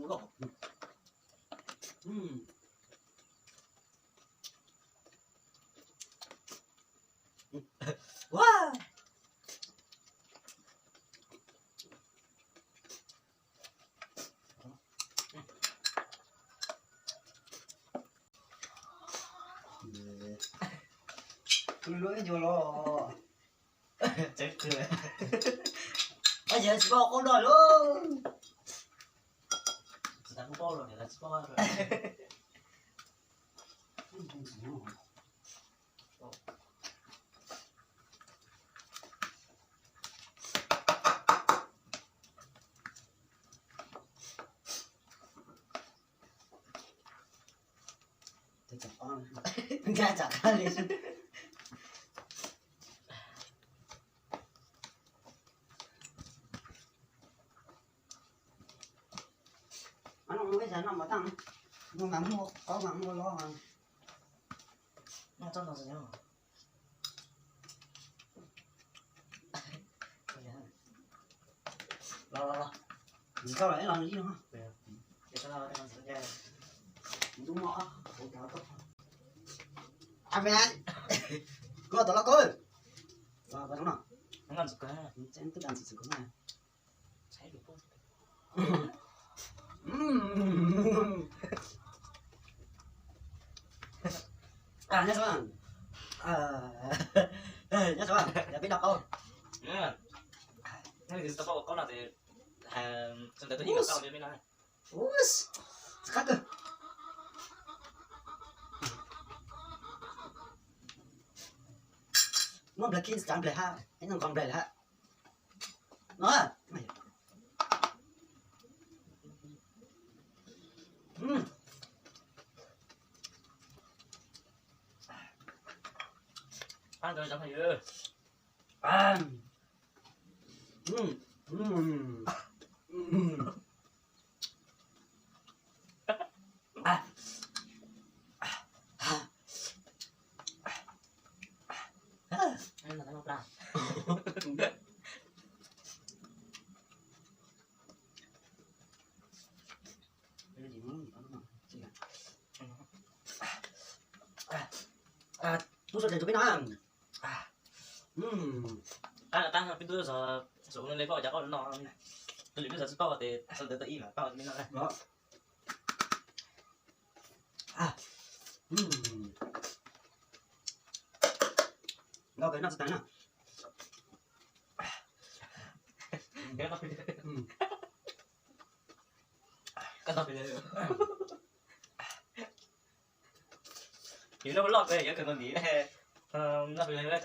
Koj. Mm. Ua. Lub ib ncua los tseeb qw. Ab, yog tsis paub qhov no lawm. Tsis tas kuv paub los niam tsis paub. Nkag tsam qab li. Noj mas muaj, qhov mas muaj los. Noj tsob no xwb. Los los los. Ntxim koj los ib los ib los. Ntxim koj los ib los. Koj tom los koj. Los koj no. Twb ntxim koj na. Nyob zoo, nyob zoo, yog peb noj qaub. Tsis qab kawg. Muab nplawg kiag tsav nplawg hab, ib no nqos nplawg lawm hab. No. Tub sawv daws rau peb no. Qab qab peb tub zog, xyov ua li koj ua cas koj no, tus lwm lub zog tsis paub tes sawv daws tau ib mas paub li no. Nkauj kawg noj tsis tas na. Koj noj pem lawg. Yus noj loj kawg yuav kawg nkaus ntiv. Noj pem lawg.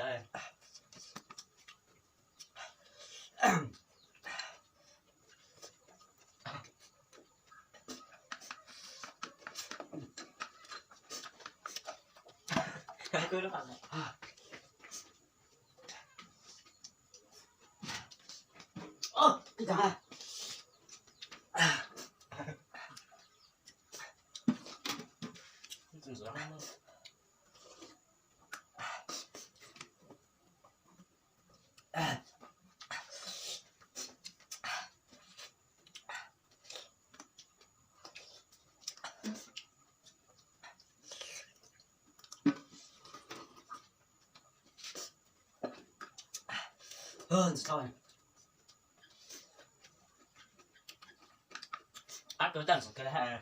Qab kawg tag ntxov kawg lawm.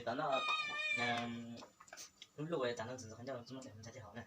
Tam no, lub lub tas no tsis ntxov qhov ncauj tsis muaj ntxhais ces hauv na.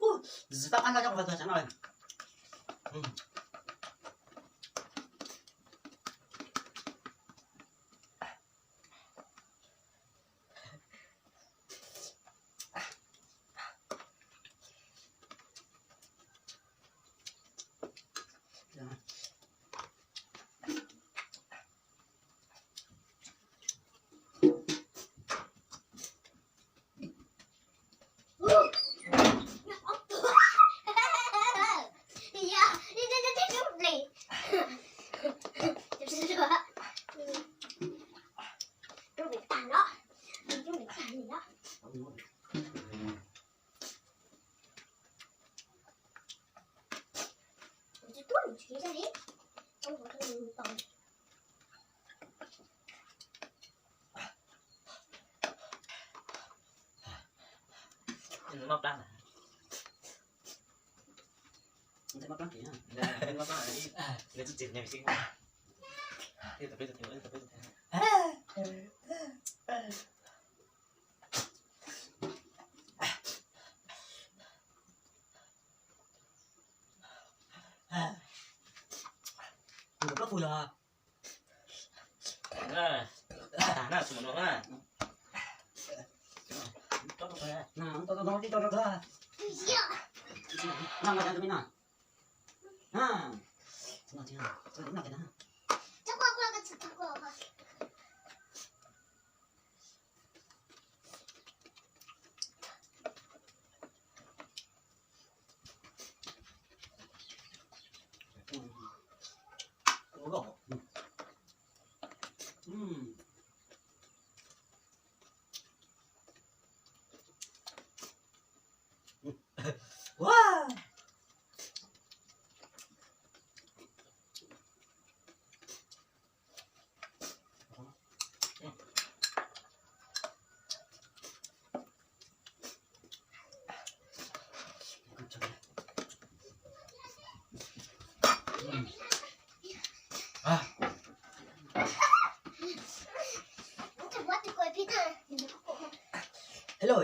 Ub, zis tau qab no coj mus qhov twg tsam no. Moj plab na. Moj plab kiag na. Moj plab na, ib, lawv txij txiv nyob xwb. Ib, tab peb tus, ib, tab peb tus. Tus koj pw yog. Tag na, tsis mus no na. Tau tau tau tib tau tau. No no no no. Hello,